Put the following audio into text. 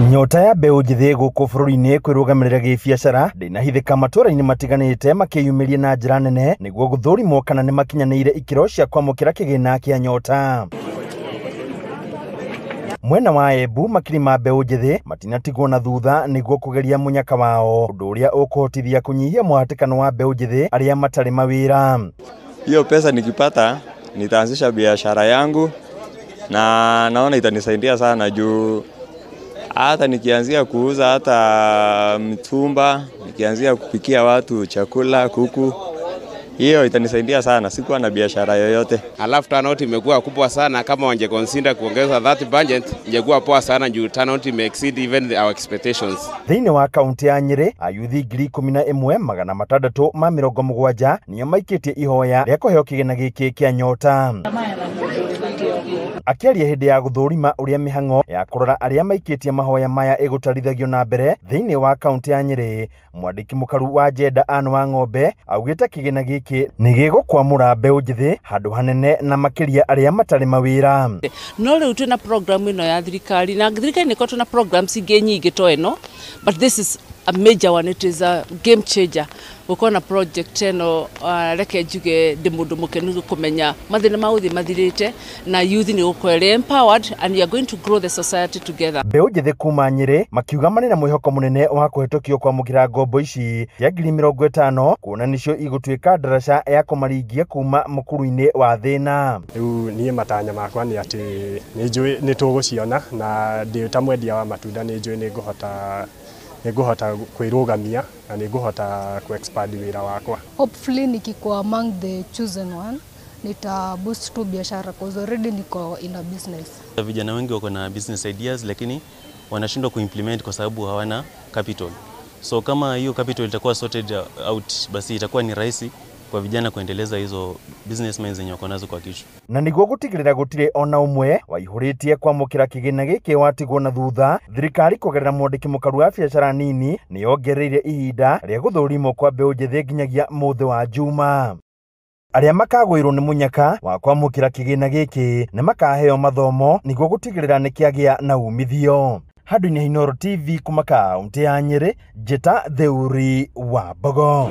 Nyota ya mbeũ njĩthĩ gũkũ bũrũri-inĩ kwĩrũgamĩrĩra gĩbiacara ndĩnahithĩka matũũra-inĩ matiganĩte makĩyumĩria na njĩra nene nĩguo gũthũrimwo kana nĩmakinyanĩire ikĩro cia kwamũkĩra kĩgĩna kĩa Nyota. Mwena wa Embu makiri ma mbeũ njĩthĩ matinatigwo na thutha nĩguo kũgeria mũnyaka wao, ũndũ ũrĩa ũkũhotithia kũnyihia mũhatĩkano wa mbeũ njĩthĩ arĩa matarĩ mawĩra. Hiyo pesa nikipata nitaanzisha biashara yangu na naona itanisaidia sana juu hata nikianzia kuuza hata mtumba, nikianzia kupikia watu chakula, kuku, hiyo itanisaidia sana. Sikuwa na biashara yoyote. Alafu turnout imekuwa kubwa sana, kama wange consider kuongeza that budget ingekuwa poa sana juu turnout ime exceed even our expectations. Thĩinĩ wa kaunti ya Nyĩrĩ ayuthi 11,670 nĩo maikĩtie ihoya rĩa kũheo kĩgĩna gĩkĩ kĩa Nyota. Akĩaria hĩndĩ ya gũthũrima ũrĩa mĩhang'o ya kũrora arĩa maikĩtie mahoya maya ĩgũtwarithagio na mbere thĩinĩ wa kaunti ya Nyĩrĩ, mwandĩki mũkaru wa Jenda Anne Wang'ombe augĩte kĩgĩna gĩkĩ nĩ gĩgũkwamũra mbeũ njĩthĩ handũ hanene na makĩria arĩa matarĩ mawĩra. No rĩu twĩna program ĩno ya thirikari na thirikari nĩko twĩna programs ingĩ nyingĩ to ĩno, but this is a major one, it is a game changer. Gũkorwo na project ĩno, reke njuge ndĩ mũndũ mũkenu kũmenya mathĩna ma gũthiĩ mathirĩte na youth nĩ gũkorwo ĩrĩ empowered and we are going to grow the society together. Mbeũ njĩthĩ kuma Nyĩrĩ makiuga marĩ na mwĩhoko mũnene wa kũhetũkio kwamũkĩra ngombo ici cia 50,000 kuona nĩcio igũtuĩka ndaraca ya kũmaringia kuma mũkuru-inĩ wa thĩna. Rĩu niĩ matanya makwa nĩ atĩ nĩ njũĩ nĩ tũgũciona na ndĩ ta mwendia wa matunda nĩ njũĩ nĩ ngũhota kwĩrũgamia na nĩ ngũhota ku-expand wĩra wakwa. Hopefully nikikuwa among the chosen one nita boost tu biashara cause already niko in a business. Vijana wengi wako na business ideas lakini wanashindwa kuimplement kwa sababu hawana capital. So kama hiyo capital itakuwa sorted out, basi itakuwa ni rahisi kwa vijana kuendeleza hizo business minds zenye wako nazo kwa kichwa. Na nĩguo gũtigĩrĩra gũtirĩ ona ũmwe waihũrĩtie kwamũkĩra kĩgĩna gĩkĩ watigwo na thutha, thirikari kũgerera mwandĩki mũkaru wa biacara nini nĩyongereire ihinda rĩa gũthũrimwo kwa mbeũ njĩthĩ nginyagia mũthĩ wa Juma. Arĩa makagũĩrwo nĩ mũnyaka wa kwamũkĩra kĩgĩna gĩkĩ nĩ makaheo mathomo nĩguo gũtigĩrĩra nĩ kĩagĩa na umithio. Handũ-inĩ ha Inooro TV kuma kaunti ya Nyĩrĩ, Njĩta Theuri wa Mbogo.